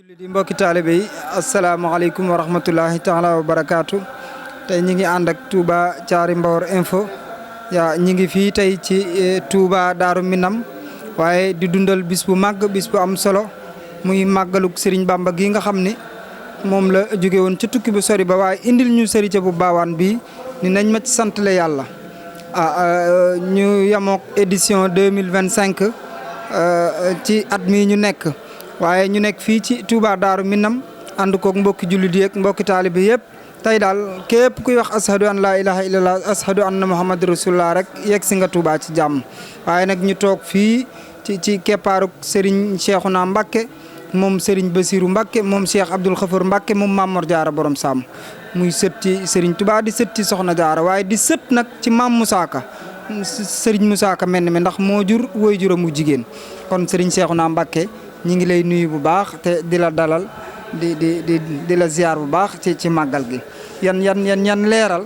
di mbokki taalibe yi asalaamaaleykum wa rahmatullahi taala wa barakaatu tey ñi ngi ànd ak Touba Thiary Mbawar info ñi ngi fii tey ci Touba Daaru Minam waaye di dundal bis bu màgg bis bu am solo muy màggaluk Serigne Bamba gi nga xam ni moom la jóge woon ca tukki bu sori ba waaye indil ñu sëri ca bu baawaan bi ni nañ ma ci santale yàlla ñu yamook édition 2025 ci at mii ñu nekk waaye ñu nekk fii ci Touba Daaru Minam ànd koog mbokki jullit yi ak mbokki taalibe yëpp tey daal képp kuy wax ashadu an laa ilaha illallah ashadu anna muhammad rasulullah rek yegg si nga Touba ci jàmm waaye nag ñu toog fii ci keppaaruk Serigne Cheikhouna Mbacké moom Serigne Bassirou Mbacké moom Cheikh Abdoul Khafour Mbacké moom Mamor Diarra borom Sam muy sët ci Serigne Touba di sët ci Soxna Diarra waaye di sët nag ci Maam Moussa Ka Serigne Moussa Ka mel mi ndax moo jur woy juramu jigéen kon Serigne Cheikhouna Mbacké ñi ngi lay nuyu bu baax te di la dalal di la ziar bu baax ci màggal gi yan leeral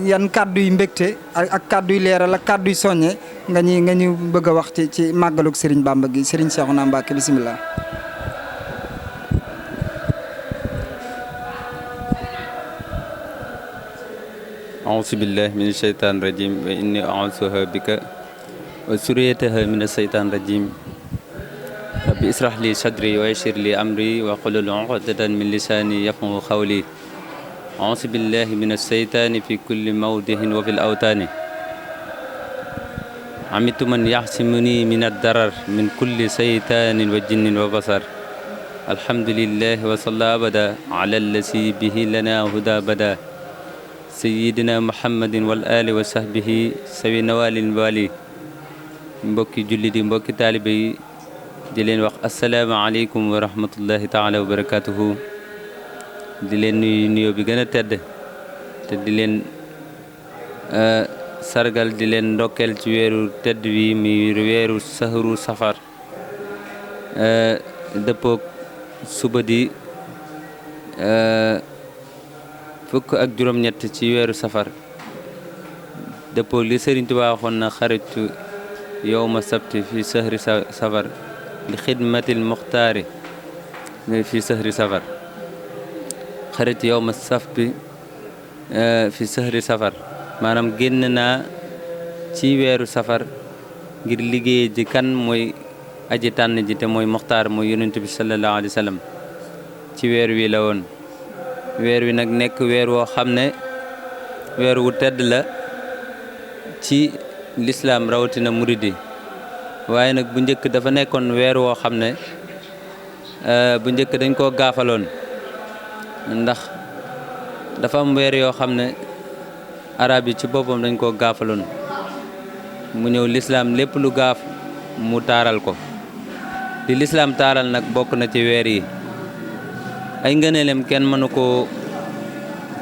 yan kàddu yu mbégte ak kàddu yu leeral ak kàddu yu soññe nga ñu bëgg a wax ci màggaluk Serigne Bamba gi Serigne Cheikhouna Mbacké bisimilah. auzu billahi mina shaytaani rajim wa inni a'uuzuha bika wa suriyataha mina shaytaani rajim rabbi israh li sadri wa yassir li amri wa hlul uqdatan min lisani yafqahu qawli auzu billahi mina shaytaani fi kulli mawdihin wa fil awtaani amitu man yaxsimuni min ad-darar min kulli shaytanin wa jinnin wa basar alhamdulillahi wa salla abada ala allasi bihi lana huda bada sayidina muhammadin wal ali wa sahbihi sawi nawalin wali mbokki jullit yi mbokki taalibe yi di leen wax asalaamaaleykum wa rahmatullahi taala wa barakatuhu di leen nuyu nuyoo bi gën a tedd te di leen sargal di leen ndokkeel ci weeru tedd wi muy weeru sahru safar dëppoog suba di fukk ak juróom-ñett ci weeru safar dëppoo li Sëriñ Tuubaa waxoon na xaritu yowma sabti fi sahri safar li xidmatil muxtaari fi sahri safar xaritu yowma sabti fi sahri safar maanaam génn naa ci weeru safar ngir liggéey ji kan mooy aji tànn ji te mooy muxtaar mooy yonent bi sallallahu alayhi wa sallam ci weer wi la woon weer wi nag nekk weer woo xam ne weer wu tedd la ci lislaam rawatina muridi waaye nag bu njëkk dafa nekkoon weer woo xam ne bu njëkk dañ koo gaafaloon ndax dafa am weer yoo xam ne arab yi ci boppam dañ koo gaafaloon mu ñëw lislaam lépp lu gaaf mu taaral ko li lislaam taaral nag bokk na ci weer yi ay ngëneelem kenn mënu koo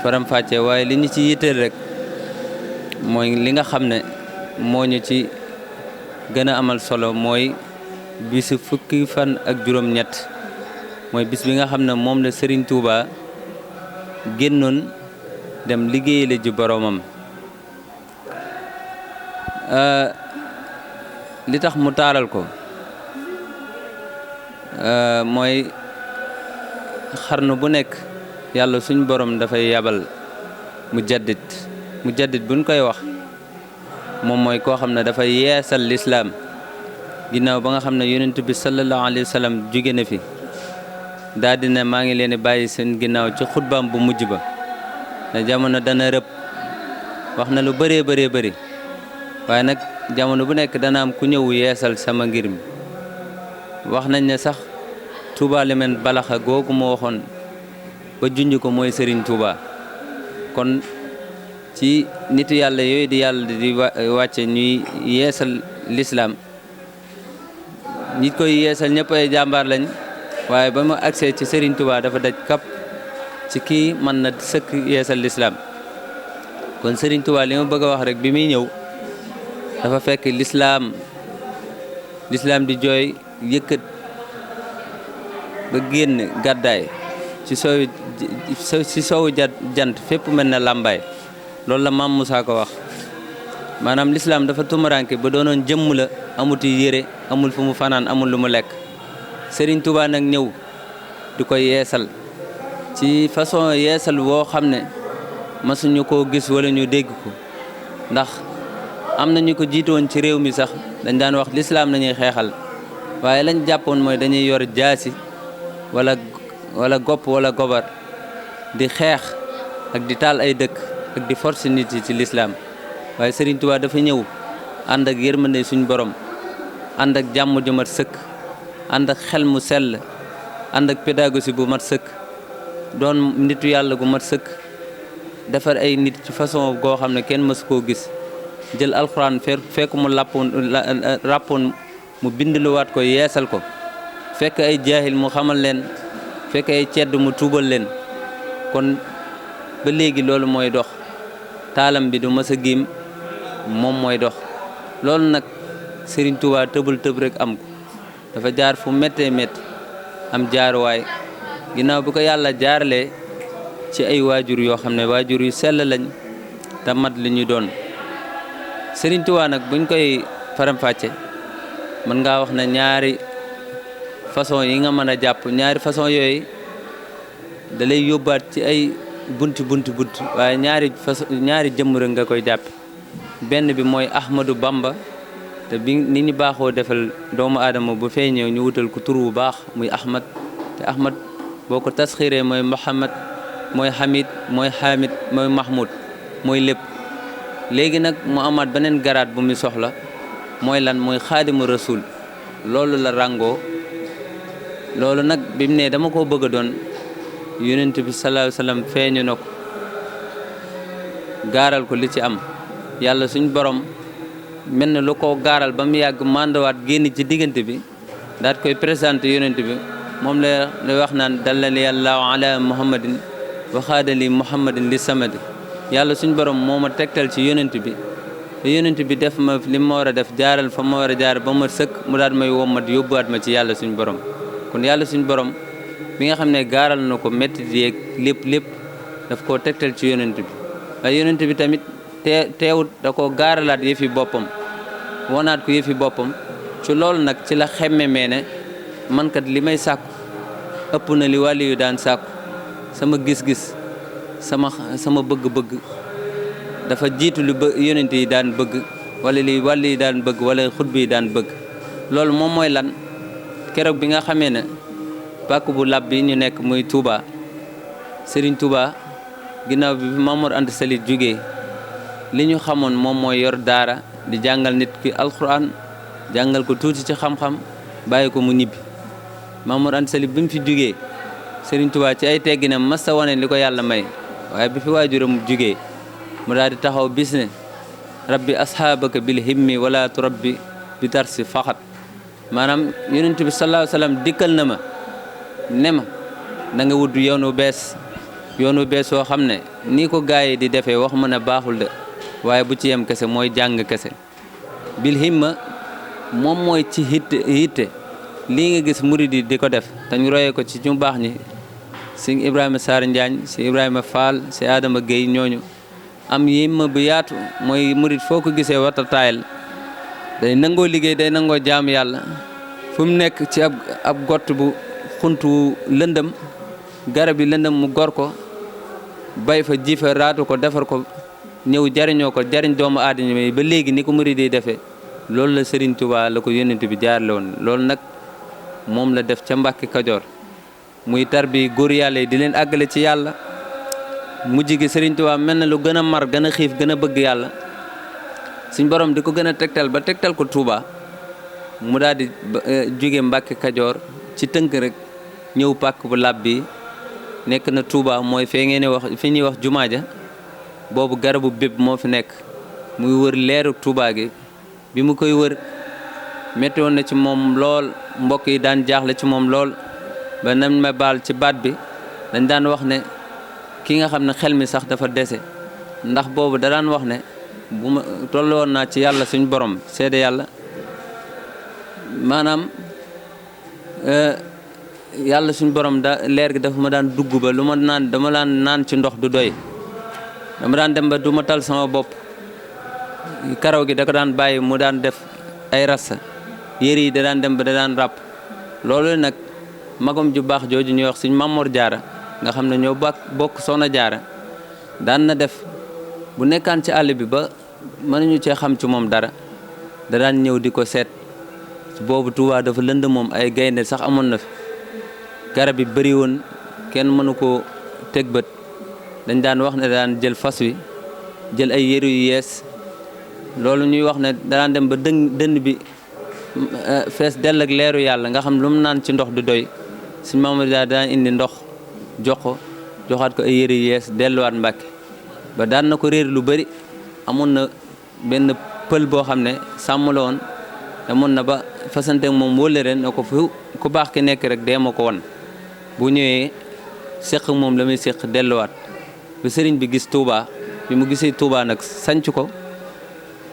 faram-fàcce waaye li ñu ci yitteel rek mooy li nga xam ne moo ñu ci gën a amal solo mooy bisu fukki fan ak juróom-ñett mooy bis bi nga xam ne moom la Serigne Touba génnoon dem liggéeyale ji boroomam li tax mu taaral ko mooy xarnu bu nekk yàlla suñ borom dafay yabal mu jaddit buñ koy wax moom mooy koo xam ne dafay yeesal lislaam ginnaaw ba nga xam ne yonent bi sallallahu alayhi wa sallam jóge na fi daal di ne maa ngi leen di bàyyi seen ginnaaw ci xutbaam bu mujj ba ne jamono dana rëbb wax na lu bëree bëri waaye nag jamono bu nekk dana am ku ñëw yeesal sama ngir mi wax nañ ne sax Touba Limen balaxa googu moo waxoon ba junj ko mooy Serigne Touba kon ci nitu yàlla yooyu di yàlla di wàcce ñuy yeesal lislaam nit koy yeesal ñëpp ay jàmbaar lañ waaye ba mu agsee ci Serigne Touba dafa daj kap ci kii mën na sëkk yeesal lislaam kon Serigne Touba li ma bëgg a wax rek bi muy ñëw dafa fekk lislaam di jooy yëkkat ba génn gàddaay ci soowu jant fépp mel na làmbaay loolu la Maam Moussa ko wax maanaam lislaam dafa tumuraanke ba doonoon jëmm la amuti yére amul fu mu fanaan amul lu mu lekk Serigne Touba nag ñëw di ko yeesal ci façon yeesal woo xam ne masuñu koo gis wala ñu dégg ko ndax am na ñu ko jiitoon ci réew mi sax dañ daan wax lislaam nañuy xeexal waaye lañ jàppoon mooy dañuy yor jaasi wala gopp wala gobar di xeex ak di taal ay dëkk ak di forcer nit yi ci lislaam waaye Serigne Touba dafa ñëw ànd ak yërmande suñ borom ànd ak jàmm ju mat sëkk ànd ak xel mu sell ànd ak pédagogie bu mat sëkk doon nitu yàlla gu mat sëkk defar ay nit ci façon goo xam ne kenn mësu koo gis jël alxuraan fekk mu ràppoon mu bindluwaat ko yeesal ko fekk ay jaahil mu xamal leen fekk ay cedd mu tuubal leen kon ba léegi loolu mooy dox taalam bi du mës a giim moom mooy dox loolu nag Serigne Touba tëbul tëb rek am ko dafa jaar fu méttee métti am jaaruwaay ginnaaw bi ko yàlla jaaralee ci ay waajur yoo xam ne waajur yu sell lañ te mat li ñu doon Serigne Touba nag buñ koy faram-fàcce mën ngaa wax ne ñaari façon yi nga mën a jàpp ñaari façon yooyu da lay yóbbaat ci ay bunt waaye ñaari jëmm rek nga koy jàpp benn bi mooy Ahmadou Bamba te bi ni ñu baaxoo defal doomu aadama bu fee ñëw ñu wutal ko tur bu baax muy Ahmad te Ahmad boo ko tasxiiree mooy Muhammad mooy Hamid mooy Hamid mooy Mahmoud mooy lépp léegi nag mu amaat beneen garaat bu muy soxla mooy lan mooy xaadimu rasul loolu la ràngoo loolu nag bi mu ne dama koo bëgg a doon yonent bi sallallahu alayhi wasallam feeñu na ko gaaral ko li ci am yàlla suñ borom mel na lu ko gaaral ba mu yàgg mandawaat génn ci diggante bi daat koy présenté yonent bi moom la wax naan dallali allahu ala muhammadin waxaadali muhammadin li samadi yàlla suñ borom moo ma tegtal ci yonent bi te yonent bi def ma li ma war a def jaaral fa ma war a jaar ba ma sëkk mu daat may wommat yóbbuwaat ma ci yàlla suñ borom kon yàlla suñ borom bi nga xam ne gaaral na ko métti yeeg lépp daf koo tegtal ci yonent bi waaye yonent bi tamit teewut da koo gaaralaat yëfi boppam wonaat ko yëfi boppam ci loolu nag ci la xemmemee ne man kat li may sàkku ëpp na li wàlli yu daan sàkku sama gis-gis sama bëgg-bëgg dafa jiitu li yonent yi daan bëgg wala li wàlli yi daan bëgg wala xutba yi daan bëgg loolu moom mooy lan keroog bi nga xamee ne pàkk bu lab bi ñu nekk muy Touba Serigne Touba ginnaaw bi Mamour Anta Sali jógee li ñu xamoon moom mooy yor daara di jàngal nit ki alxuraan jàngal ko tuuti ci xam-xam bàyyi ko mu ñibbi Mamour Anta Sali bi mu fi jógee Serigne Touba ci ay tegginam masta wane li ko yàlla may waaye bi fi waajuram jógee mu daal di taxaw bis ne rabbi asxaabaka bil himmi wala turabbi bi tarsi faxat maanaam yonent bi sallallahu alayhi wasallam dikkal na ma ne ma da nga wut yoonu bees woo xam ne nii ko gaa yi di defee wax ma ne baaxul de waaye bu ci yem kese mooy jàng kese bil himma moom mooy ci hitte lii nga gis murid yi di ko def te ñu royee ko ci ñu baax ñi si Ibrahima Sarr Njaañ si Ibrahima Fall si Adama Gueye ñooñu am himma bu yaatu mooy murid foo ko gisee warta taayal day nangoo liggéey day nangoo jaamu yàlla fu mu nekk ci ab gott bu xuntu lëndëm garab yi lëndëm mu gor ko bay fa ji fa raatu ko defar ko ñëw jariñoo ko jariñ doomu aadama yi ba léegi ni ko murid yi defee loolu la Serigne Touba la ko yónnent bi jaarale woon loolu nag moom la def ca Mbàkke Kajoor muy tarbi góor yàlla yi di leen àggale ci yàlla mujj gi Serigne Touba mel na lu gën a mar gën a xiif gën a bëgg yàlla suñ borom di ko gën a tegtal ba tegtal ko Touba mu daal di jóge Mbàkke Kajoor ci tënk rek ñëw pàkk bu lab bi nekk na Touba mooy fee ngeen wax fi ñuy wax jumaa ja boobu garabu bépp moo fi nekk muy wër leeru Touba gi bi mu koy wër métti woon na ci moom lool mbokk yi daan jaaxle ci moom lool ba nañ ma baal ci baat bi dañ daan wax ne ki nga xam ne xel mi sax dafa dese ndax boobu da daan wax ne bu ma tolloon naa ci yàlla suñ borom seede yàlla maanaam yàlla suñ borom leer gi dafa ma daan dugg ba lu ma naan dama daan naan ci ndox du doy dama daan dem ba du ma tal sama bopp karaw gi da ko daan bàyyi mu daan def ay rasta yére yi da daan dem ba da daan ràpp loolu nag magam ju baax jooju ñuy wax suñ Mamor Jaara nga xam ne ñoo bokk Soxna Jaara daan na def bu nekkaan ci àll bi ba mënuñu cee xam ci moom dara da daan ñëw di ko seet boobu Touba dafa lënd moom ay gaynde sax amoon na fi garab yi bëri woon kenn mënu koo teg bët dañ daan wax ne daan jël fas wi jël ay yëru yu yees loolu ñuy wax ne daan dem ba dënn bi fees dell ak leeru yàlla nga xam lu mu naan ci ndox du doy suñ Mamadou Dia daan indi ndox jox ko joxaat ko ay yëru yu yees delluwaat Mbàkke ba daan na ko réer lu bëri amoon na benn pël boo xam ne sàmm la woon demoon na ba fasante moom wóllëre na ko fu ku baax ki nekk rek dee ma ko won bu ñëwee séq moom la muy séq delluwaat bi sëriñ bi gis Touba bi mu gisee Touba nag sanc ko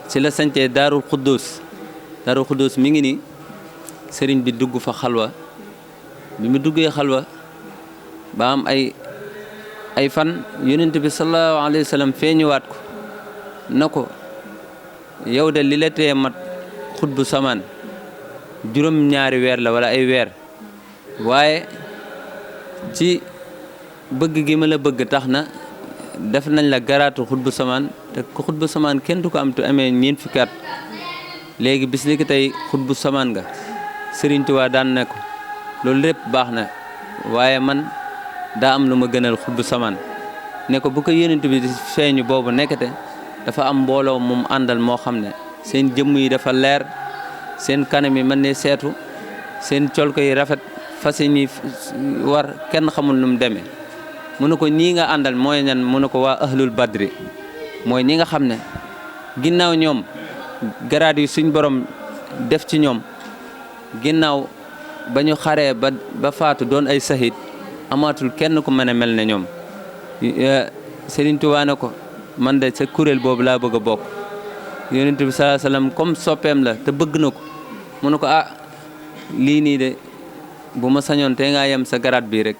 ci la sancee Daarul Xuddus mi ngi nii sëriñ bi dugg fa xalwa bi mu duggee xalwa ba am ay fan yonent bi sallallahu alayhi wa sallam feeñuwaat ko na ko yow de li la tee mat xutbu samaan juróom-ñaari weer la wala ay weer waaye ci bëgg gi ma la bëgg tax na def nañ la garaatu xutbu samaan te ku xutbu samaan kenn du ko am tu amee ñeent fukki at léegi bis ni ki tey xutbu samaan nga Sëriñ Tuubaa daan ne ko loolu lépp baax na waaye man daa am lu ma gënal xutbu samaan ne ko bu ko yonent bi di feeñu boobu nekkate dafa am mbooloo moom àndal moo xam ne seen jëmm yi dafa leer seen kanam yi mën ne seetu seen col ko yi rafet fas yi war kenn xamul nu mu demee mu ne ko ñii nga àndal mooy ñan mu ne ko waa ahlul badri mooy ñi nga xam ne ginnaaw ñoom garaat yi suñ borom def ci ñoom ginnaaw ba ñu xaree ba faatu doon ay sahid amaatul kenn ku mën a mel ne ñoom Sëriñ Tuubaa ne ko man de sa kuréel boobu laa bëgg a bokk yonent bi sallallahu alayhi wasallam comme soppeem la te bëgg na ko mu ne ko lii nii de bu ma sañoon te ngaa yem sa garaat bii rek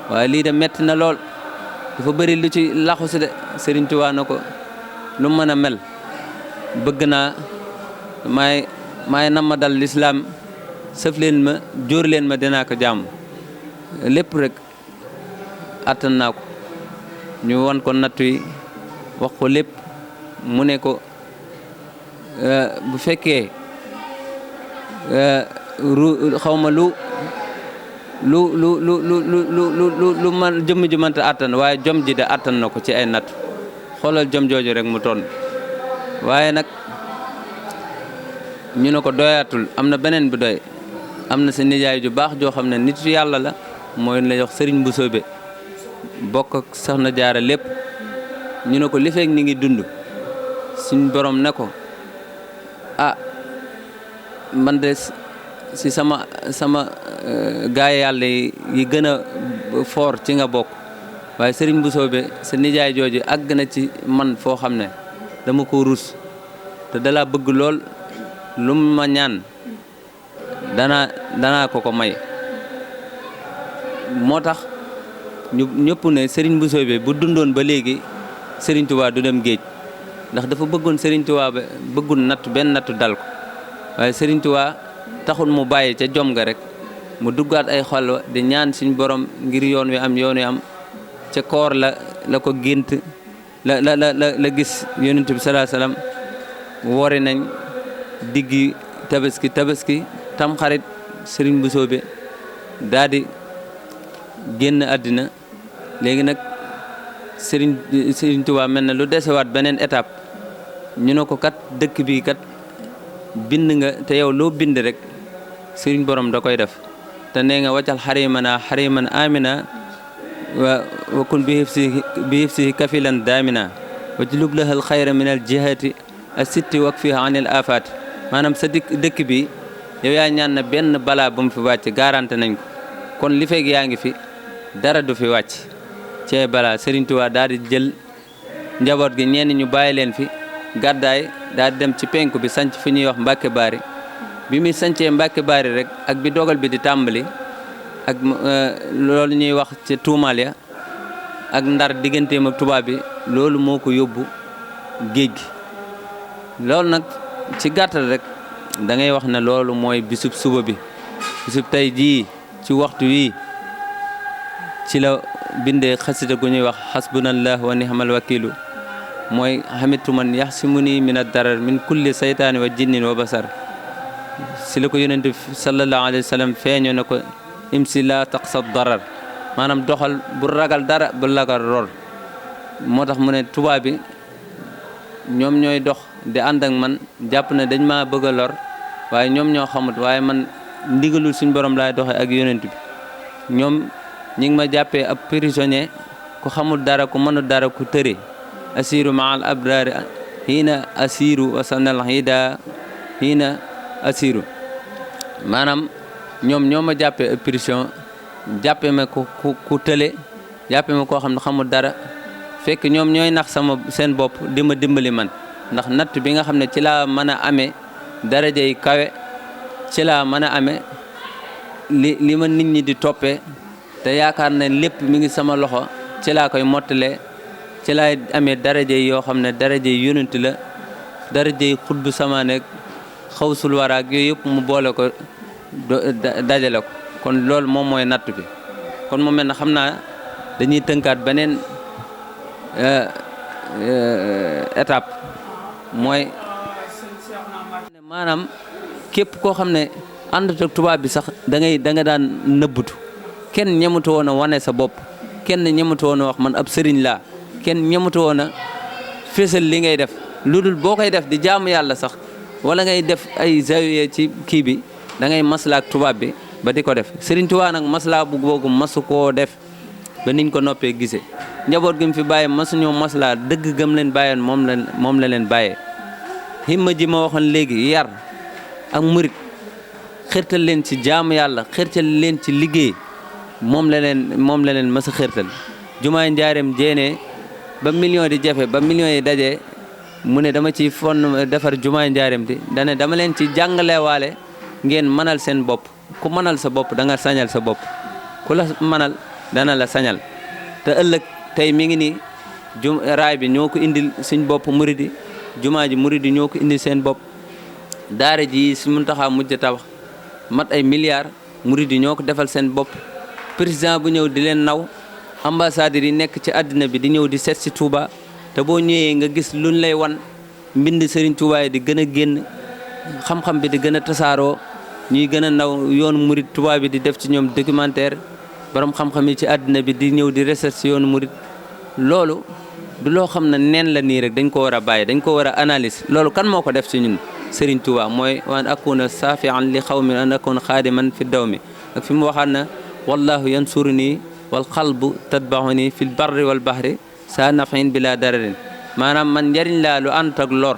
waaye lii de metti na lool dafa bëri lu ci laxu si de Sëriñ Tuubaa na ko lu mën a mel bëgg naa maay nam ma dal lislaam sëf leen ma jóor leen ma dinaa ko jàmm lépp rek attan naa ko ñu won ko nattu yi wax ko lépp mu ne ko bu fekkee xawma lu man jëmm ji mënta attan waaye jom ji de attan na ko ci ay natt xoolal jom jooju rek mu ton waaye nag ñu ne ko doyatul am na beneen bu doy am na sa nijaay ju baax joo xam ne nitu yàlla la mooy la jox Sëriñ Mbusoobe bokk ak Soxna Jaara lépp ñu ne ko li fekk ni ngi dund suñ borom ne ko man de si sama gaay yàlla yi gën a fort ci nga bokk waaye Sëriñ Mbusoobe sa nijaay jooju àgg na ci man foo xam ne dama ko rus te dala bëgg lool lu ma ñaan danaa ko may moo tax ñu ñëpp ne Sëriñ Mbusoobe bu dundoon ba léegi Sëriñ Tuubaa du dem géej ndax dafa bëggoon Sëriñ Tuubaa ba bëggul benn nattu dal ko waaye Sëriñ Tuubaa taxul mu bàyyi ca jom nga rek mu duggaat ay xol di ñaan suñ borom ngir yoon wi am ca koor la ko gént la gis yonent bi sallallahu alayhi wasallam wori nañ diggi tabaski tamxarit Sëriñ Mbusoobe daal di génn àddina léegi nag Sëriñ Tuubaa mel na lu desewaat beneen étape ñu ne ko kat dëkk bi kat bind nga te yow loo bind rek Sëriñ borom da koy def te nee nga waccal xariman amina wa kun bi hifsi kafilan damina wa julub lahal xayra min al jihati a sitti wak fiha anil afati maanaam sa dëkk bi yow yaa ñaan na benn balaa bu mu fi wàcc garanté nañ ko kon li fekk yaa ngi fi dara du fi wàcc cee balaa Sëriñ Tuubaa daal di jël njaboot gi ñenn ñu bàyyi leen fi gàddaay daal di dem ci penku bi sanc fi ñuy wax Mbàkke Baari bi muy sancee Mbàkke Baari rek ak bi dogal bi di tàmbali ak loolu ñuy wax ci tuumaal ya ak Ndar digganteem ak tubaab bi loolu moo ko yóbbu géej gi loolu nag ci gàttal rek da ngay wax ne loolu mooy bisub suba bi bisub tey jii ci waxtu wi ci la bindee xasida gu ñuy wax xasbunallah wa ni'mal wakilu mooy xamitu man yaxsimuni min ad-darar min kulli saytaani wa jinnin wa basar si la ko yonent bi sallallahu alayhi wa sallam feeñoo na ko imsi la taqsa darar maanaam doxal bu ragal dara bu lagal ror moo tax mu ne tubaab bi ñoom ñooy dox di ànd ak man jàpp na dañ maa bëgg a lor waaye ñoom ñoo xamut waaye man ndigalul suñ borom laay doxe ak yonent bi ñoom ñi ngi ma jàppee ab prisonnier ku xamul dara ku mënul dara ku tëre asiru maal abrari hiina asiru wasanal hida hiina asiru maanaam ñoom ñoo ma jàppee ab prison jàppee ma ku tële jàppee ma koo xam ne xamul dara fekk ñoom ñooy nax seen bopp di ma dimbali man ndax natt bi nga xam ne ci laa mën a amee daraja yi kawe ci laa mën a amee li ma nit ñi di toppee te yaakaar ne lépp mi ngi sama loxo ci laa koy mottalee ci laay amee daraja yi yoo xam ne daraja yi yonent la daraja yi xutbu sama nekk xawsul waraak yooyu yëpp mu boole ko dajale ko kon loolu moom mooy natt bi kon mu mel ne xam naa dañuy tënkaat beneen étape mooy maanaam képp koo xam ne ànd ak tubaab bi sax da nga daan nëbbutu kenn ñemutu woon a wane sa bopp kenn ñemutu woon a wax man ab sëriñ laa kenn ñemutu woon a fésal li ngay def lu dul boo koy def di jaamu yàlla sax wala ngay def ay zawiya ci kii bi da ngay maslaa ak tubaab bi ba di ko def sëriñ Tuubaa nag maslaa bu googu masu koo def ba niñ ko noppee gisee njaboot gi mu fi bàyyee masuñoo maslaa dëgg gëm leen bàyyoon moom la leen bàyyee himma ji ma waxoon léegi yar ak murit xirtal leen ci jaamu yàlla xirtal leen ci liggéey moom la leen mas a xirtal jumaay njaareem jéene ba million di jafe ba millions yi dajee mu ne dama ci fon defar jumaay njaareem di dane dama leen ci jàngalewaale ngeen mënal seen bopp ku mënal sa bopp da nga sañal sa bopp ku la mënal dana la sañal te ëllëg tey mi ngi nii raay bi ñoo ko indil suñ bopp muridi jumaa ji muridi ñoo ko indil seen bopp daara ji su Muntaxa mujj tabax mat ay milliards muridi ñoo ko defal seen bopp président bu ñëw di leen naw ambassadeurs yi nekk ci àddina bi di ñëw di seet si Touba te boo ñëwee nga gis luñ lay wan mbind Serigne Touba yi di gën a génn xam-xam bi di gën a tasaaroo ñuy gën a naw yoonu murid Touba bi di def ci ñoom documentaire borom xam-xam yi ci àddina bi di ñëw di recherche yoonu murid loolu du loo xam ne neen la nii rek dañ ko war a bàyyi dañ ko war a analyse loolu kan moo ko def ci ñun Serigne Touba mooy waan akuna safian li xawmi an akuna xaadiman fi daw mi ak fi mu waxaat na wallahu yansuruni wal qalbu tatbaxuni fil barri wal bahri saa nafin bila dararin maanaam man njariñ laa lu ànd ak lor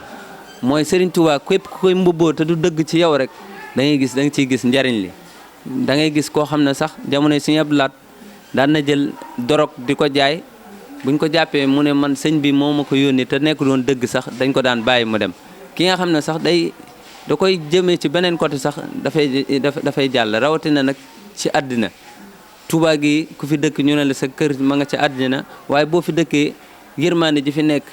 mooy Serigne Touba képp ku koy mbubboo te du dëgg ci yow rek da nga ciy gis njariñ li da ngay gis koo xam ne sax jamono Sëñ Abdu Lahat daan na jël dorog di ko jaay buñ ko jàppee mu ne man sëñ bi moo ma ko yónni te nekk doon dëgg sax dañ ko daan bàyyi mu dem ki nga xam ne sax da koy jëmee ci beneen côté sax dafay jàll rawatina nag ci àddina Touba gi ku fi dëkk ñu ne la sa kër ma nga ci àddina waaye boo fi dëkkee yërmande ji fi nekk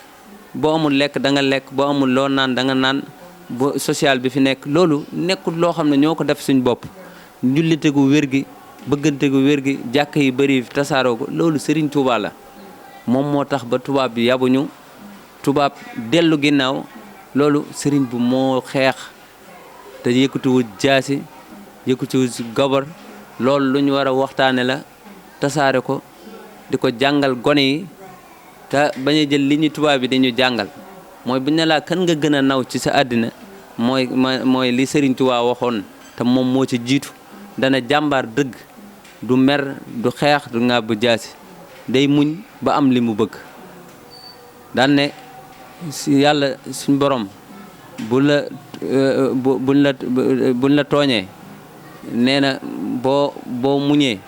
boo amul lekk da nga lekk boo amul loo naan da nga naan bo social bi fi nekk loolu nekkul loo xam ne ñoo ko def suñ bopp njullite gu wér gi bëggante gu wér gi jàkk yi bëri tasaaroo ko loolu Serigne Touba la moom moo tax ba tubaab bi yabuñu tubaab dellu ginnaaw loolu Serigne bu moo xeex te yëkkatiwu jaasi yëkkatiwu gobar loolu lu ñu war a waxtaane la tasaare ko di ko jàngal gone yi te bañ a jël li ñu tubaab bi dañu jàngal mooy bu ñu ne laa kan nga gën a naw ci sa àddina mooy li Serigne Touba waxoon te moom moo ci jiitu dana jàmbaar dëgg du mer du xeex du ŋàbb jaasi day muñ ba am li mu bëgg daan ne si yàlla suñ borom buñ la tooñee nee na boo muñee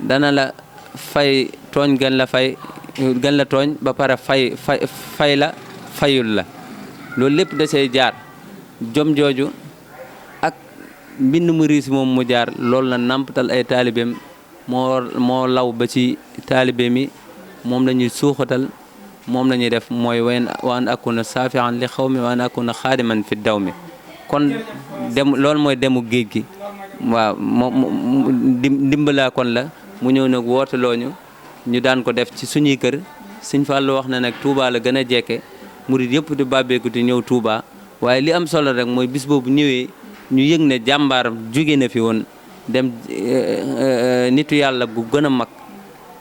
dana la fay tooñ gën la tooñ ba pare fay la fayul la loolu lépp da say jaar jom jooju ak mbind mu riis moom mu jaar loolu la nampatal ay taalibeem moo law ba ci taalibeem yi moom la ñuy suuxatal moom la ñuy def mooy waan akuna saafian li xaw mi waan akuna xaadiman fi daw mi kon loolu mooy demu géej gi waaw moom dimbalaa kon la mu ñëw nag wootaloo ñu daan ko def ci suñuy kër Sëñ Fallu wax na nag Touba la gën a jekke murit yëpp di bàbbeeku di ñëw Touba waaye li am solo rek mooy bis boobu ñëwee ñu yëg ne jàmbaar jóge na fi woon dem nitu yàlla bu gën a mag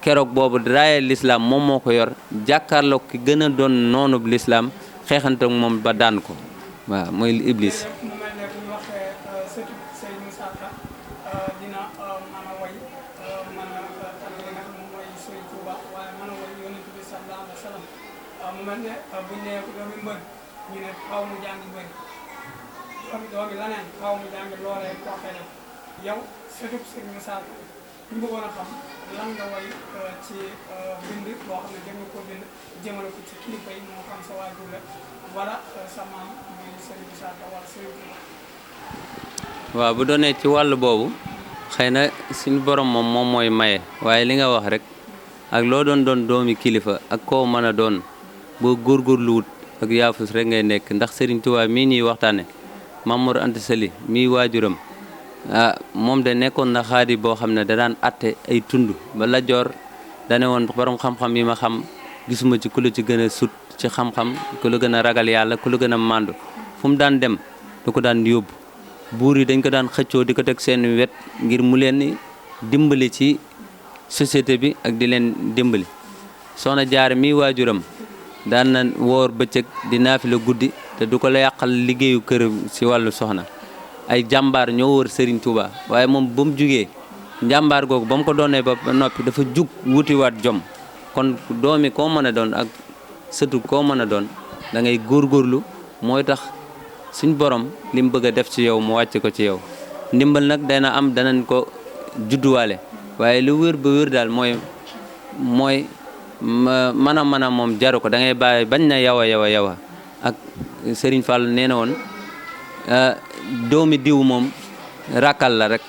keroog boobu raaya lislaam moom moo ko yor jàkkaarloo ki gën a doon noonub lislaam xeexante ak moom ba daan ko waaw mooy Iblis. yow sëtub Sëriñ Moussa Ka ñu bëggoon a xam lan nga way ci bind boo xam ne dem nga ko bind jëmale ko ci kilifa yi moo xam sa waajur la wala sa maam muy Sëriñ Moussa Ka wala Sëriñ Touba. waaw bu doonee ci wàll boobu xëy na suñu borom moom mooy maye waaye li nga wax rek ak loo doon doomi kilifa ak koo mën a doon boo góorgóorluwut ak yaafus rek ngay nekk ndax Sëriñ Touba mii ñuy waxtaane Maam Mor Anta Sali mii waajuram moom de nekkoon na xaadi boo xam ne da daan atte ay tund ba la joor dane woon borom xam-xam yi ma xam gisuma ci ku la ci gën a sut ci xam-xam ku la gën a ragal yàlla ku la gën a màndu fu mu daan dem da ko daan yóbbu buur yi dañ ko daan xëccoo di ko teg seen wet ngir mu leen dimbali ci société bi ak di leen dimbali Soxna Jaara mi waajuram daan na woor bëccëg di naafila guddi te du ko la yàqal liggéeyu kër ci wàllu soxna ay jàmbaar ñoo wër Serigne Touba waaye moom ba mu jugee njàmbaar googu ba mu ko doonee ba noppi dafa jug wutiwaat jom kon doomi koo mën a doon ak sëtu koo mën a doon da ngay góorgóorlu mooy tax suñ borom li mu bëgg a def ci yow mu wàcc ko ci yow ndimbal nag dana am danañ ko judduwaale waaye lu wér ba wér daal mooy mën a moom jaru ko da ngay bàyyi bañ na yawa ak Serigne Fall nee na woon doomi diw moom rakkal la rek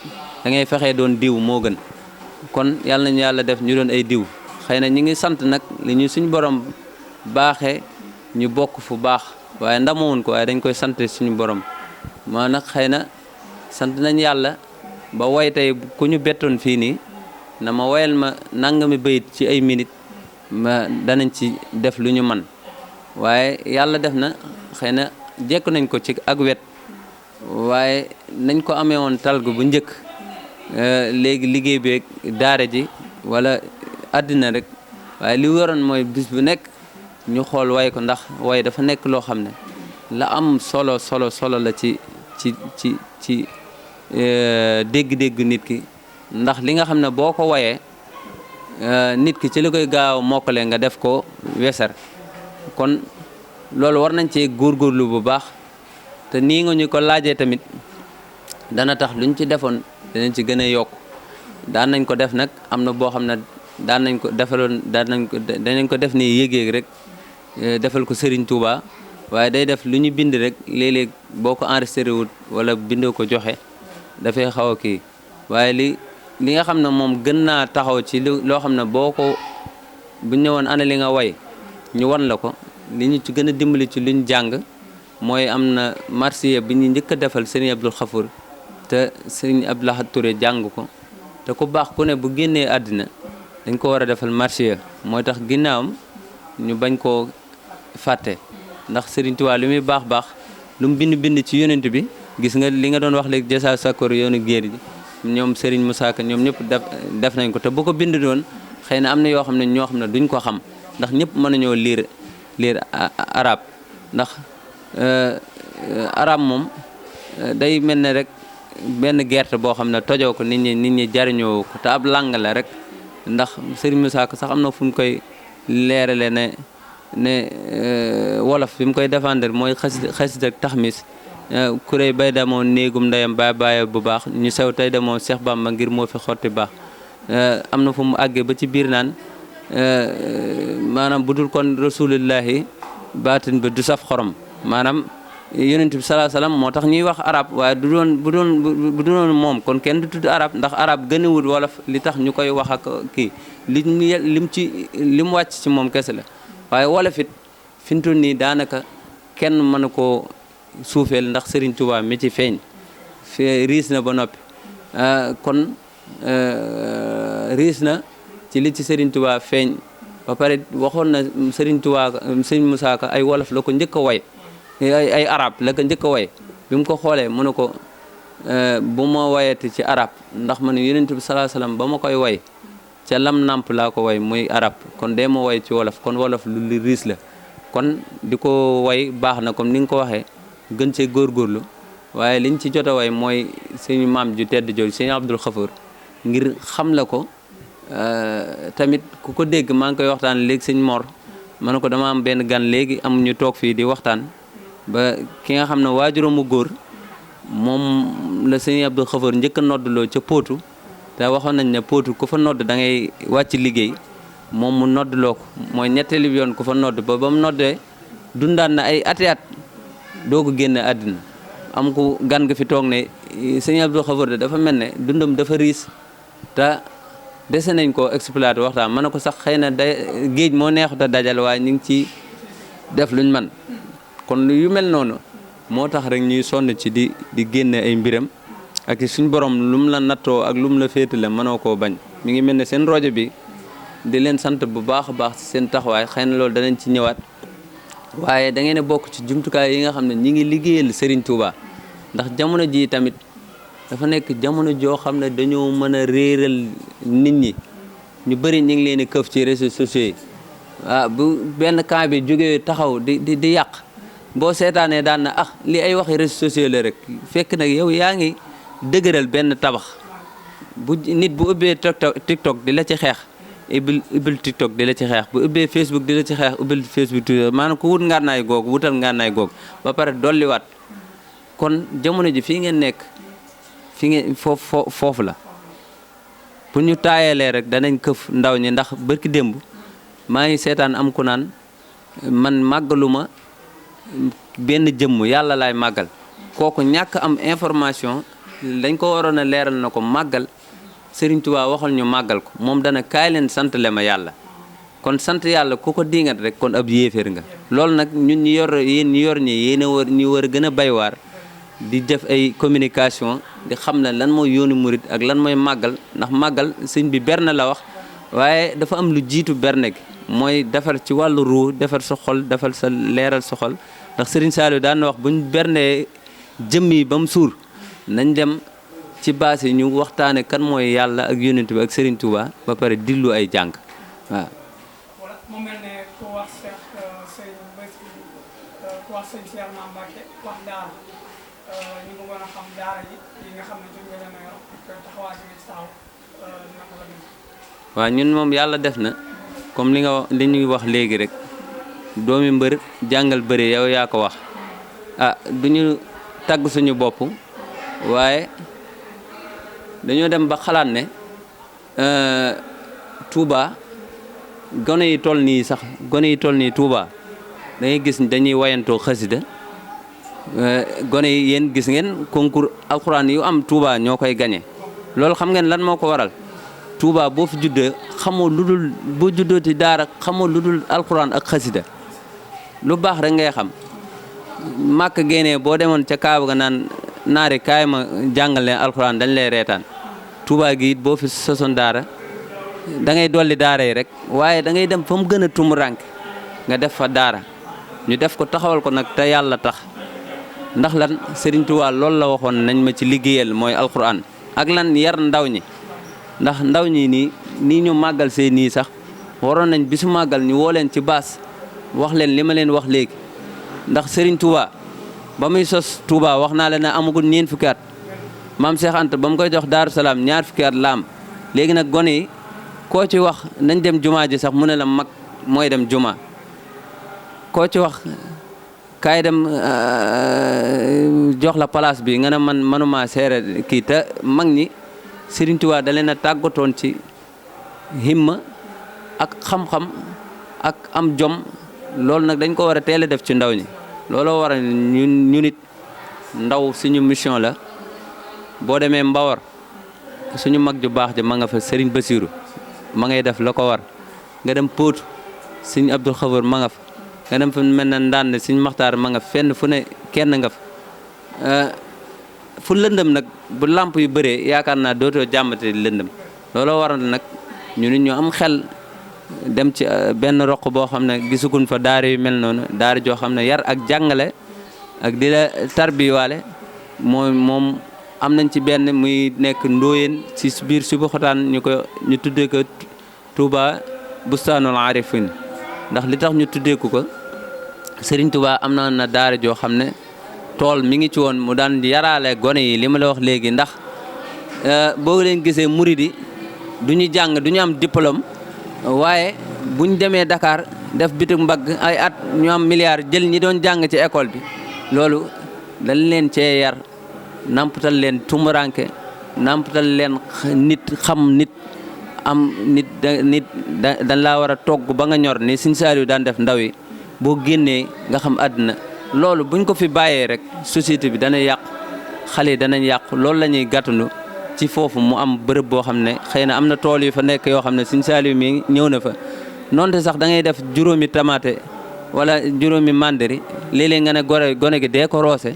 da ngay fexee doon diw moo gën kon yàlla nañu yàlla def ñu doon ay diw xëy na ñu ngi sant nag li ñu suñu borom baaxee ñu bokk fu baax waaye ndamoon ko waaye dañ koy sant suñu borom moo nag xëy na sant nañ yàlla ba way tey ku ñu bettoon fii nii na ma wayal ma nangami bayit ci ay minute ma danañ ci def lu ñu man waaye yàlla def na xëy na jekk nañ ko ci ak wet waaye nañ ko amee woon talgu bu njëkk léegi liggéey beeg daara ji wala àddina rek waaye li waroon mooy bis bu nekk ñu xool way ko ndax way dafa nekk loo xam ne la am solo la ci dégg-dégg nit ki ndax li nga xam ne boo ko wayee nit ki ci li koy gaaw mokkale nga def ko wesar kon loolu war nañ cee góorgóorlu bu baax te nii nga ñu ko laajee tamit dana tax luñ ci defoon danañ ci gën a yokk daan nañ ko def nag am na boo xam ne daan nañ ko defaloon danañ ko def ni yéeg rek defal ko Serigne Touba waaye day def lu ñu bind rek léeg-léeg boo ko enregistré wut wala bindoo ko joxe dafay xaw a kii waaye li nga xam ne moom gën naa taxaw ci loo xam ne boo ko bu ñëwoon ana li nga way ñu wan la ko li ñu ci gën a dimbali ci luñ jàng mooy am na marsiya bi ñu njëkk a defal Serigne Abdou Khafour te Serigne Abdou Lahad Touré jàng ko te ku baax ku ne bu génnee àddina dañ ko war a defal marsiya mooy tax ginnaawam ñu bañ koo fàtte ndax Serigne Touba li muy baax lu mu bind ci yonent bi gis nga li nga doon wax léegi jasa sakor yoonu géer ji ñoom Serigne Moussa Ka ñoom ñëpp def nañ ko te bu ko bind doon xëy na am na yoo xam ne ñoo xam ne duñ ko xam ndax ñëpp mën nañoo lire arab ndax arab moom day mel ne rek benn gerte boo xam ne tojoo ko nit ñi jariñoo ko te ab làng la rek ndax Serigne Moussa Ka sax am na fu mu koy leerale ne wolof fi mu koy défendre mooy xasit ak taxmis kuréy bay demoo néegum ndeyam bàyyi bu baax ñu sew tey demoo Cheikh Bamba ngir moo fi xotti baax am na fu mu àggee ba ci biir naan maanaam bu dul kon rasulillahi baatin bi du saf xorom maanaam yonent bi salaa salaam moo tax ñuy wax arab waaye bu doon moom kon kenn du tudd arab ndax arab gëniwul wolof li tax ñu koy wax ak kii lim wàcc ci moom kese la waaye wolof it fi mu toll nii daanaka kenn mënu koo suufeel ndax Serigne Touba mi ci feeñ riis na ba noppi kon riis na ci li ci Serigne Touba feeñ ba pare waxoon na Serigne Touba Serigne Moussa Ka ay wolof la ko njëkk a way ay arab la ko njëkk a way bi mu ko xoolee mu ne ko bu ma wayati ci arab ndax man yonent bi sallallahu alayhi wasallam ba ma koy way ca lam namp laa ko way muy arab kon dee ma way ci wolof kon wolof lu li riis la kon di ko way baax na comme ni nga ko waxee gën cee góorgóorlu waaye liñ ci jot a way mooy suñu maam ju tedd jooju sëñ Abdul Xafoor ngir xam la ko tamit ku ko dégg maa ngi koy waxtaan léegi sëñ Mor ma ne ko dama am benn gan léegi am ñu toog fii di waxtaan ba ki nga xam ne waajuram mu góor moom la sëñ Abdul Xafoor njëkk a noddloo ca Potou te waxoon nañ ne Potou ku fa nodd da ngay wàcc liggéey moom mu noddloo ko mooy ñetteelu yoon ku fa nodd ba mu noddee dundaan na ay ati at doo ko génne àddina am ku gan nga fi toog ne sëñ Abdul Xafoor de dafa mel ne dundam dafa riis te dese nañ koo exploité waxtaan mën na ko sax xëy na géej moo neexut a dajal waaye ñu ngi ci def luñ man kon yu mel noonu moo tax rek ñuy sonn ci di génne ay mbiram ak suñ borom lu mu la nattoo ak lu mu la féetale mënoo koo bañ mi ngi mel ne seen rajo bi di leen sant bu baax a baax ci seen taxawaay xëy na loolu danañ ci ñëwaat waaye da ngeen a bokk ci jumtukaay yi nga xam ne ñi ngi liggéeyal Serigne Touba ndax jamono ji tamit dafa nekk jamono joo xam ne dañoo mën a réeral nit ñi ñu bëri ñu ngi leen di këf ci réseaux sociaux yi bu benn camp bi jógee taxaw di yàq boo seetaanee daan na li ay waxi réseaux sociaux la rek fekk nag yow yaa ngi dëgëral benn tabax bu nit bu ubbee TikTok di la ci xeex ubbil TikTok di la ci xeex bu ubbee Facebook di la ci xeex ubbil Facebook maanaam ku wut ngànnaay googu wutal ngànnaay googu ba pare dolliwaat kon jamono ji fii ngeen nekk fi ngeen foofu la bu ñu taayalee rek danañ këf ndaw ñi ndax barki démb maa ngi seetaan am ku naan man màggaluma benn jëmm yàlla laay màggal kooku ñàkk am information dañ ko waroon a leeral na ko màggal Serigne Touba waxal ñu màggal ko moom dana kaay leen sant le ma yàlla kon sant yàlla ku ko diingat rek kon ab yéeféer nga loolu nag ñun ñu yor yéen ñu yor ñi yéen a war ñu war a gën a baywaar di def ay communication di xam ne lan mooy yoonu murit ak lan mooy màggal ndax màggal sëñ bi berne la wax waaye dafa am lu jiitu berne gi mooy defar ci wàllu ruu defar sa xol defar sa leeral sa xol ndax Serigne Saliou daan na wax buñ bernee jëmm yi ba mu suur nañ dem ci baas yi ñu waxtaane kan mooy yàlla ak yonent bi ak Serigne Touba ba pare diglu ay jàng waaw. mu mel ne ku wax sëñ Cheikh Mbacké wax daara ñu bëggoon a xam daara yi nga xam ne jot nga leen a yor taxawaay bi nga ci taxaw naka la mel. waaw ñun moom yàlla def na comme li ñuy wax léegi rek doomi mbër jàngal bëri yow yaa ko wax du ñu tagg suñu bopp waaye dañoo dem ba xalaat ne Touba gone yi toll nii Touba da ngay gis dañuy wayantoo xasida gone yi yéen gis ngeen concours alxuraan yu am Touba ñoo koy gañe loolu xam ngeen lan moo ko waral Touba boo fi juddee xamoo lu dul boo juddoo ci daara xamoo lu dul alxuraan ak xasida lu baax rek ngay xam màkk génnee boo demoon ca Kaaba ga naan naari kaay ma jàngal leen alxuraan dañ lay reetaan Touba gi it boo fi sosoon daara da ngay dolli daara yi rek waaye da ngay dem fa mu gën a tumurànk nga def fa daara ñu def ko taxawal ko nag te yàlla tax ndax lan Serigne Touba loolu la waxoon nañ ma ci liggéeyal mooy alxuraan ak lan yar ndaw ñi ndax ndaw ñi nii ñu màggal see nii sax waroon nañ bisu màggal ñu woo leen ci baas wax leen li ma leen wax léegi ndax Serigne Touba ba muy sos Touba wax naa leen ne amagul ñeent fukki at maam Cheikh Anta ba mu koy jox Daaru Salaam ñaar fukki at la am léegi nag gone yi koo ci wax nañ dem jumaa ji sax mu ne la mag mooy dem jumaa koo ci wax kaay dem jox la place bi nga ne man manuma seere kii te mag ñi Serigne Touba da leen a tàggatoon ci himma ak xam-xam ak am jom loolu nag dañ ko war a teel a def ci ndaw ñi looloo war a ñu nit ndaw suñu mission la boo demee Mbawar suñu mag ju baax ja ma nga fa Serigne Bassirou ma ngay def la ko war nga dem Potou Serigne Abdou Khafour ma nga fa nga dem fa mel na ndànn Serigne Makhtar ma nga fenn fu ne kenn nga fa fu lëndëm nag bu làmp yu bëree yaakaar naa dootoo jàmbate lëndëm looloo waral nag ñu nit ñu am xel dem ci benn roq boo xam ne gisugun fa daara yu mel noonu daara joo xam ne yar ak jàngale ak di la tarbiwaale moom am nañ ci benn muy nekk Ndóoyeen ci biir Sébikotane ñu tuddee ko Touba Bustaanul Arifin ndax li tax ñu tuddee ko Serigne Touba am na daara joo xam ne tool mi ngi ci woon mu daan yaraale gone yi li ma la wax léegi ndax boo leen gisee muridi du ñu jàng du ñu am diplôme waaye buñ demee Dakar def bitig mbagg ay at ñu am milliard jël ñi doon jàng ci école bi loolu dañ leen cee yar nampatal leen tumuranke nampatal leen nit xam nit am nit dañ laa war a togg ba nga ñor ni Sëñ Saaliw daan def ndaw yi boo génnee nga xam àddina loolu buñ ko fi bàyyee rek société bi dana yàqu xale yi danañ yàqu loolu la ñuy gàttandu ci foofu mu am bërëb boo xam ne xëy na am na tool yu fa nekk yoo xam ne Sëñ Saaliw mi ñëw na fa noonte sax da ngay def juróomi tamaate wala juróomi mandari léeg-léeg nga ne gone gi dee ko roose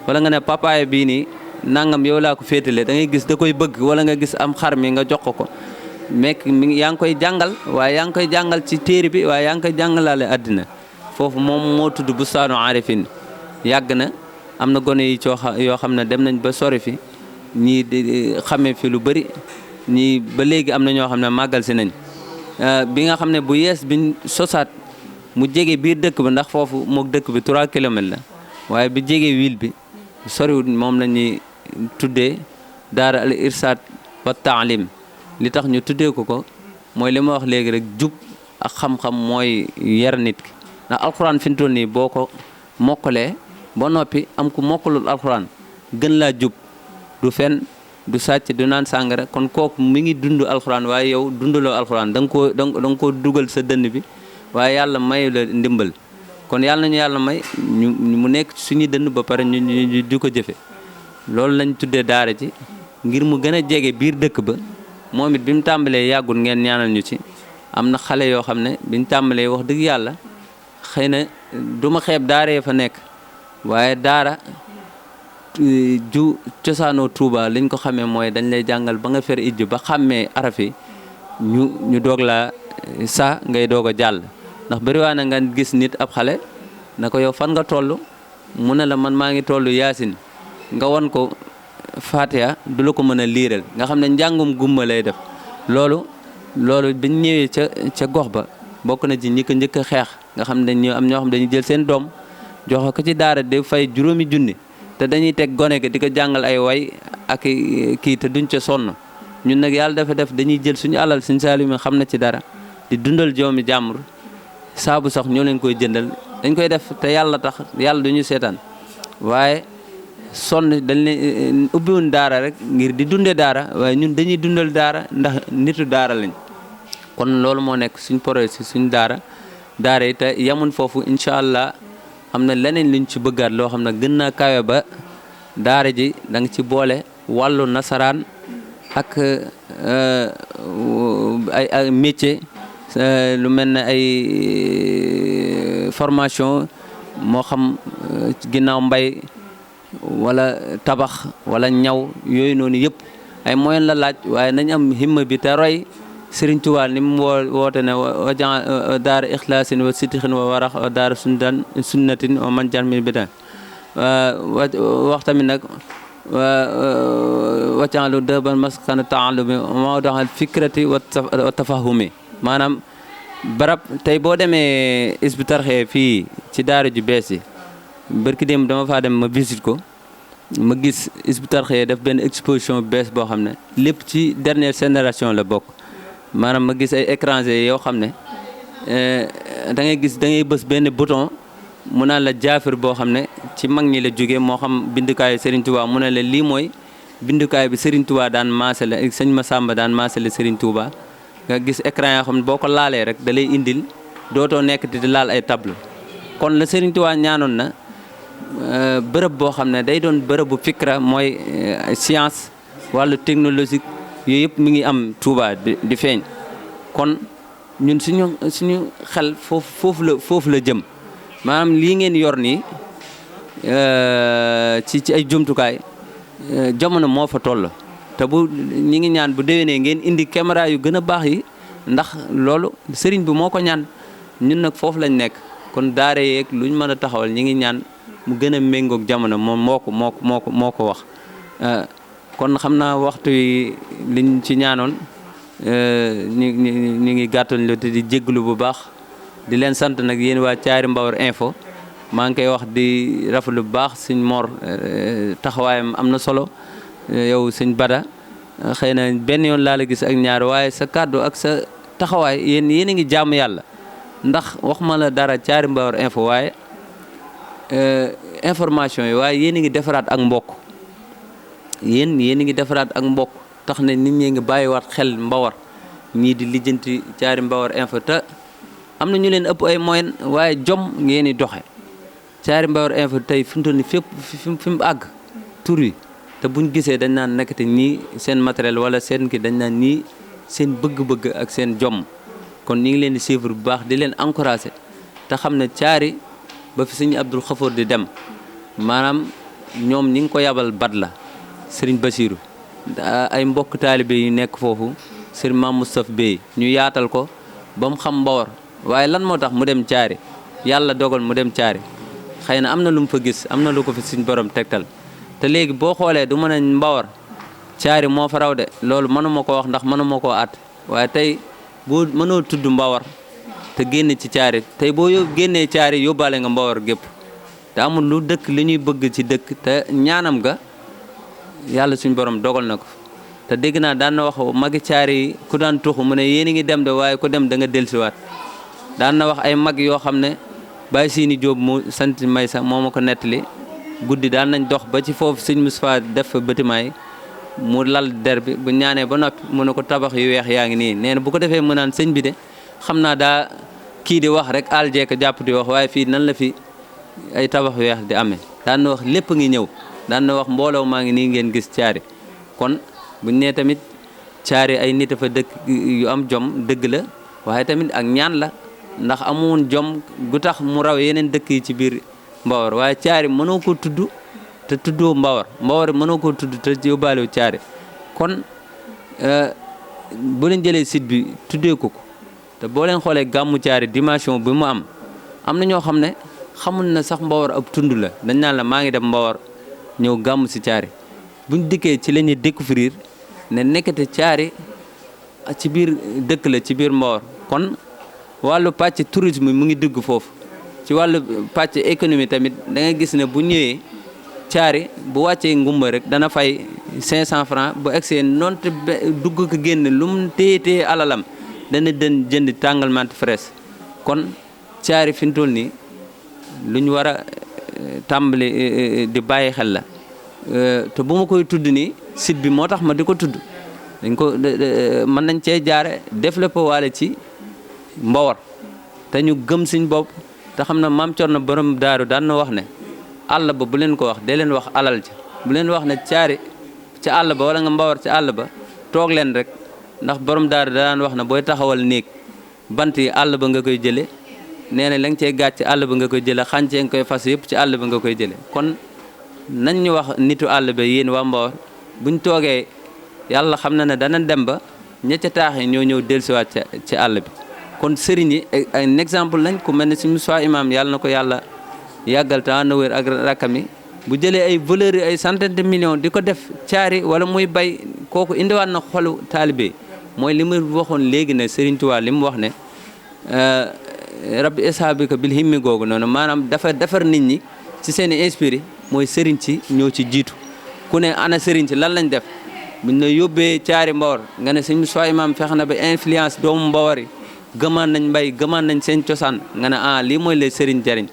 wala nga ne papaaya bii nii nangam yow laa ko féetale da ngay gis da koy bëgg wala nga gis am xar mi nga jox ko mekk yaa ngi koy jàngal waaye yaa ngi koy jàngal ci téere bi waaye yaa ngi koy jàngalaale àddina foofu moom moo tudd Bustaanu Arifin yàgg na am na gone yi yoo xam ne dem nañ ba sori fi ñii di xamee fi lu bëri ñii ba léegi am na ñoo xam ne màggal si nañ bi nga xam ne bu yees biñ sosaat mu jege biir dëkk bi ndax foofu mook dëkk bi 3 kilomètres la waaye bi jege ville bi soriwul moom la ñuy tuddee daara al irsaad wa taalim li tax ñu tuddee ko mooy li ma wax léegi rek jub ak xam-xam mooy yar nit ki ndax alxuraan fi mu toll nii boo ko mokkalee ba noppi am ku mokkalul alxuraan gën laa jub du fen du sàcc du naan sàngara kon kooku mi ngi dund alxuraan waaye yow dundaloo alxuraan da nga koo dugal sa dënn bi waaye yàlla mayu la ndimbal kon yàlla nañu yàlla may mu nekk suñuy dënn ba pare ñu di ko jëfe loolu lañ tuddee daara ji ngir mu gën a jege biir dëkk ba moom it bi mu tàmbalee yàggul ngeen ñaanal ñu ci am na xale yoo xam ne biñ tàmbalee wax dëgg yàlla xëy na du ma xeeb daara fa nekk waaye daara ju cosaanoo Touba liñ ko xamee mooy dañ lay jàngal ba nga fer ijju ba xàmmee araf yi ñu doog laa sa ngay doog a jàll ndax bëriwaa na nga gis nit ab xale na ko yow fan nga toll mu ne la man maa ngi toll yaasin nga won ko Fatiha du la ko mën a liiral nga xam ne njàngum gumba lay def loolu biñ ñëwee ca gox ba bokk na ci ñi ko njëkk a xeex nga xam ne am ñoo xam dañuy jël seen doom joxe ko ci daara de fay juróomi junni te dañuy teg gone gi di ko jàngal ay way ak kii te duñ ca sonn ñun nag yàlla dafa def dañuy jël suñu alal Sëñ Saaliw mi xam na ci dara di dundal joomi jàmbur saabu sax ñoo leen koy jëndal dañ koy def te yàlla tax yàlla duñu seetaan waaye sonn dañ leen ubbiwuñ daara rek ngir di dunde daara waaye ñun dañuy dundal daara ndax nitu daara lañ kon loolu moo nekk suñ projet si suñ daara yi te yamun foofu incha allah am na leneen luñ ci bëggaat loo xam ne gën naa kawe ba daara ji da nga ci boole wàllu nasaraan ak ay métier lu mel ne ay formation moo xam ginnaaw mbay wala tabax wala ñaw yooyu noonu yëpp ay moyen la laaj waaye nañ am himma bi te roy Sëriñ Tuubaa ni mu woote ne wajan daara ixlaasin wa sitixin wa warax wa daara sunnatin wa man jan min bidan wax tamit nag waccanlu dëban maskana taalumi moo doxal fikrati wa tafahumi maanaam barab tey boo demee Hizbut Tarqiyyah fii ci daara ju bees yi barki démb dama faa dem ma visite ko ma gis Hizbut Tarqiyyah def benn exposition bees boo xam ne lépp ci dernière génération la bokk maanaam ma gis ay étranger yoo xam ne da ngay bës benn bouton mu naan la jaafir boo xam ne ci mag ñi la jógee moo xam bindukaayu Serigne Touba mu ne la lii mooy bindukaay bi Serigne Touba daan maasale ak sëñ Massamba daan maasale Serigne Touba nga gis écran yoo xam ne boo ko laalee rek da lay indil dootoo nekk di laal ay tableau kon la Serigne Touba ñaanoon na bërëb boo xam ne day doon bërëbu fikra mooy science wàllu technologique yooyu yëpp mi ngi am Touba di feeñ kon ñun suñu xel foofu la jëm maanaam lii ngeen yor nii ci ay jumtukaay jamono moo fa toll te bu ñi ngi ñaan bu déwénee ngeen indi caméra yu gën a baax yi ndax loolu sëriñ bi moo ko ñaan ñun nag foofu lañ nekk kon daara yeeg luñ mën a taxawal ñi ngi ñaan mu gën a méngoog jamono moom moo ko wax kon xam naa waxtu yi liñ ci ñaanoon ñu ngi gàttal lu te di jégglu bu baax di leen sant nag yéen waa Thiary Mbawar info maa ngi koy wax di rafetlu bu baax sëñ Mor taxawaayam am na solo yow sëñ Bada xëy na benn yoon laa la gis ak ñaar waaye sa kàddu ak sa taxawaay yéen a ngi jaamu yàlla ndax waxuma la dara Thiary Mbawar info waaye information yi waaye yéen a ngi defaraat ak mbokk yéen a ngi defaraat ak mbokk tax ne nit ñi ngi bàyyiwaat xel Mbawar ñii di lijjanti Thiary Mbawar info te am na ñu leen ëpp ay moyen waaye jom ngeen di doxe Thiary Mbawar info tey fi mu toll nii fépp fi mu àgg tur wi te buñ gisee dañ naan nekkati ñii seen matériel wala seen ki dañ naan ñii seen bëgg-bëgg ak seen jom kon ñu ngi leen di suivre bu baax di leen encouragé te xam ne Thiary ba fi sëñ Abdul Xafoor di dem maanaam ñoom ñi ngi ko yabal bat la sëriñ Basiru ay mbokk taalibe yu nekk foofu sëriñ Maam Moustapha Bey ñu yaatal ko ba mu xam Mbawar waaye lan moo tax mu dem Thiary yàlla dogal mu dem Thiary xëy na am na lu mu fa gis am na lu ko fi suñ borom tegtal te léegi boo xoolee du mën a Mbawar Thiary moo fa raw de loolu mënuma ko wax ndax mënuma koo at waaye tey boo mënoo tudd Mbawar te génn ci Thiary tey boo génnee Thiary yóbbaale nga Mbawar gépp te amul lu dëkk li ñuy bëgg ci dëkk te ñaanam ga yàlla suñ borom dogal na ko te dégg naa daan na wax magi Thiary yi ku daan tuxu mu ne yéen a ngi dem de waaye ku dem da nga dellusiwaat daan na wax ay mag yoo xam ne Baye Sini Diop mu sant may sax moo ma ko nettali guddi daan nañ dox ba ci foofu sëñ Moustapha def fa bâtiment yi mu lal der bi bu ñaanee ba noppi mu ne ko tabax yu weex yaa ngi nii nee na bu ko defee mu naan sëñ bi de xam naa daa kii di wax rek àll jeeka jàpp di wax waaye fii nan la fi ay tabax yu weex di amee daan na wax lépp ngi ñëw daan na wax mbooloo maa ngi nii ngeen gis Thiary kon buñ nee tamit Thiary ay nit a fa dëkk yu am jom dëgg la waaye tamit ak ñaan la ndax amoon jom gu tax mu raw yeneen dëkk yi ci biir Mbawar waaye Thiary mënoo ko tudd te tuddoo Mbawar mënoo ko tudd te yóbbaalewu Thiary kon bu leen jëlee site bi tuddee ko te boo leen xoolee gàmmu Thiary dimension bi mu am na ñoo xam ne xamul na sax Mbawar ab tund la dañ naan la maa ngi dem Mbawar ñëw gàmmu si Thiary buñ dikkee ci la ñuy découvrir ne nekkate Thiary ci biir dëkk la ci biir Mbawar kon wàllu pàcc tourisme mu ngi dugg foofu ci wàllu pàcc économie tamit da nga gis ne bu ñëwee Thiary bu wàccee ngumba rek dana fay 500 francs bu egsee noonu te dugg ko génn lu mu téye alalam dana den jënd tàngal mante fraîche kon Thiary fi mu toll nii lu ñu war a tàmbali di bàyyi xel la te bu ma koy tudd nii site bi moo tax ma di ko tudd dañ ko mën nañ cee jaare développé waale ci Mbawar te ñu gëm suñ bopp te xam na maam Cerno borom daaru daan na wax ne àll ba bu leen ko wax dee leen wax alal ci bu leen wax ne Thiary ci àll ba wala nga Mbawar ci àll ba toog leen rek ndax borom daaru daan wax na booy taxawal néeg bant yi àll ba nga koy jële nee na la nga cey gàcc ci àll ba nga koy jële xàncee nga koy fas yëpp ci àll ba nga koy jële kon nañ ñu wax nitu àll ba yéen waa Mbawar buñ toogee yàlla xam na ne dana dem ba ña ca taax yi ñoo ñëw dellusiwaat ci àll bi kon sëriñ yi ay exemple lañ ku mel ne si Moussa Imam yàlla na ko yàlla yàggal ta na wér ak rakkam yi bu jëlee ay valeurs yi ay centaine de millions di ko def Thiary wala muy bay kooku indiwaat na xolu taalibe mooy li ma waxoon léegi ne Serigne Touba li mu wax ne rabbi ishabika bil himmi googu noonu maanaam dafa defar nit ñi ci seen i inspiré mooy sëriñ ci ñoo ci jiitu ku ne ana sëriñ ci lan lañ def buñ la yóbbee Thiary Mbawar nga ne sëñ Moussa Imam fexe na ba influence doomu Mbawar yi gëmaan nañ mbay gëmaan nañ seen cosaan nga ne lii mooy lay sëriñ jariñ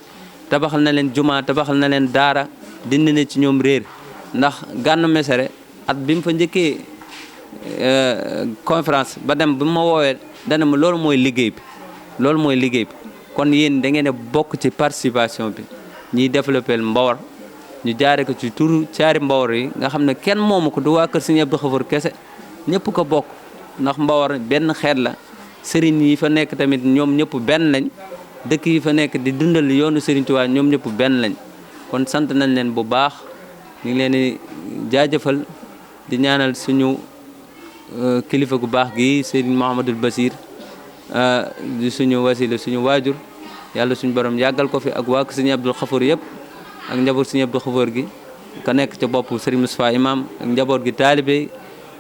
tabaxal na leen juma tabaxal na leen daara dindi na ci ñoom réer ndax Gana Messere at bi mu fa njëkkee conférence ba dem bi ma woowee dana ma loolu mooy liggéey bi kon yéen da ngeen a bokk ci participation bi ñiy développé Mbawar ñu jaare ko ci turu Thiary Mbawar yi nga xam ne kenn moomu ko du waa kër Sëriñ Abdou Khafour kese ñëpp ko bokk ndax Mbawar benn xeet la sëriñ yi fa nekk tamit ñoom ñëpp benn lañ dëkk yi fa nekk di dundal yoonu Sëriñ Tuubaa ñoom ñëpp benn lañ kon sant nañ leen bu baax ñu ngi leen di jaajëfal di ñaanal suñu kilifa gu baax gi Serigne Mouhamadul Basir di suñu wasila suñu waajur yàlla suñu borom yàggal ko fi ak waa Serigne Abdou Khafour yëpp ak njaboot Serigne Abdou Khafour gi ka nekk ca bopp Serigne Moustapha Imam ak njaboot gi taalibe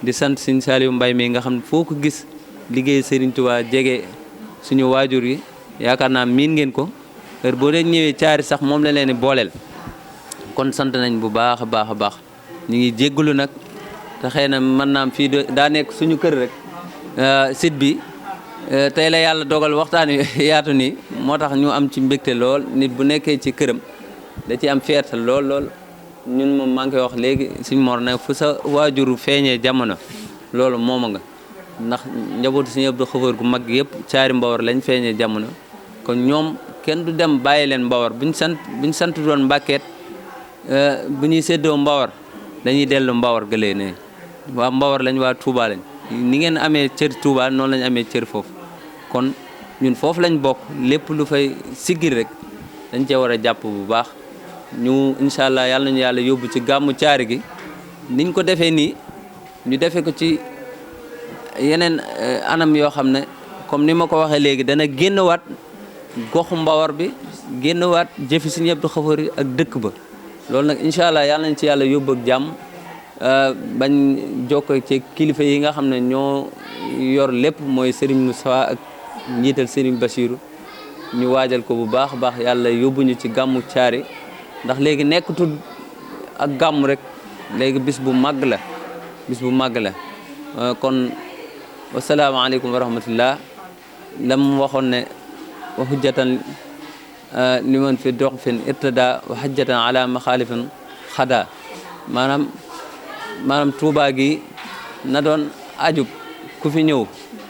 di sant Serigne Saliou Mbaye mi nga xam ne foo ko gis liggéey Serigne Touba jege suñu waajur yi yaakaar naa miin ngeen ko heure boo leen ñëwee caari sax moom la leen di booleel kon sant nañ bu baax a baax a baax ñu ngi jéggalu nag te xëy na mën naam fii daa nekk suñu kër rek site bi tey la yàlla dogal waxtaan yaatu nii moo tax ñu am ci mbégte lool nit bu nekkee ci këram da ci am fierté lool ñun moom maa ngi koy wax léegi suñ mor ne fu sa waajur feeñee jamono loolu mooma nga ndax njabootu Serigne Abdou Khafour gu mag yëpp caari Mbawar lañ feeñee jamono kon ñoom kenn du dem bàyyi leen Mbawar buñ sant doon Mbàkkeet bu ñuy séddoo Mbawar dañuy dellu Mbawar gëlee ne waa Mbawar lañ waa Touba lañ ni ngeen amee cër Touba noonu lañ amee cër foofu kon ñun foofu lañ bokk lépp lu fay siggir rek dañ cee war a jàpp bu baax ñu incha allah yàlla nañu yàlla yóbbu ci gàmmu caari gi niñ ko defee nii ñu defee ko ci yeneen anam yoo xam ne comme ni ma ko waxee léegi dana génnewaat goxu Mbawar bi génnewaat jëfi Serigne Abdou Khafour ak dëkk ba loolu nag incha allah yàlla nañ ci yàlla yóbbu ak jàmm bañ jokko ci kilifa yi nga xam ne ñoo yor lépp mooy Serigne Moustapha ak njiital Serigne Bassirou ñu waajal ko bu baax a baax yàlla yóbbuñu ci gàmmu caari ndax léegi nekkatul ak gàmm rek léegi bis bu màgg la kon wasalaamaaleykum wa rahmatullah lam waxoon ne wa hujjatan liman fi dox fin irtada wa hajjatan ala maxaalifin xada maanaam Tuuba gi na doon ajub ku fi ñëw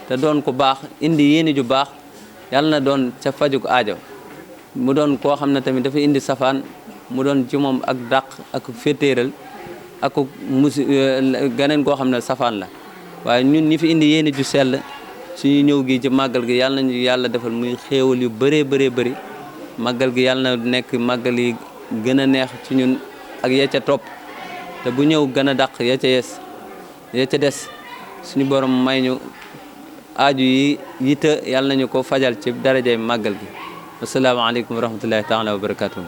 te doon ku baax indi yéeni ju baax yàlla na doon ca fajuk aajo mu doon koo xam ne tamit dafa indi safaan mu doon ci moom ak dàq ak féetéeral ak ganeen koo xam ne safaan la waaye ñun ñi fi indi yéeni ju sell suñu ñëw gi ci màggal gi yàlla nañu yàlla defal muy xéewal yu bëree bëri màggal gi yàlla na nekk màggal yi gën a neex ci ñun ak ya ca topp te bu ñëw gën a dàq ya ca des suñu borom may ñu aaju yi yitte yàlla nañu ko fajal ci darajay màggal gi asalaamaaleykum wa rahmatullahi taala wa barakatuhu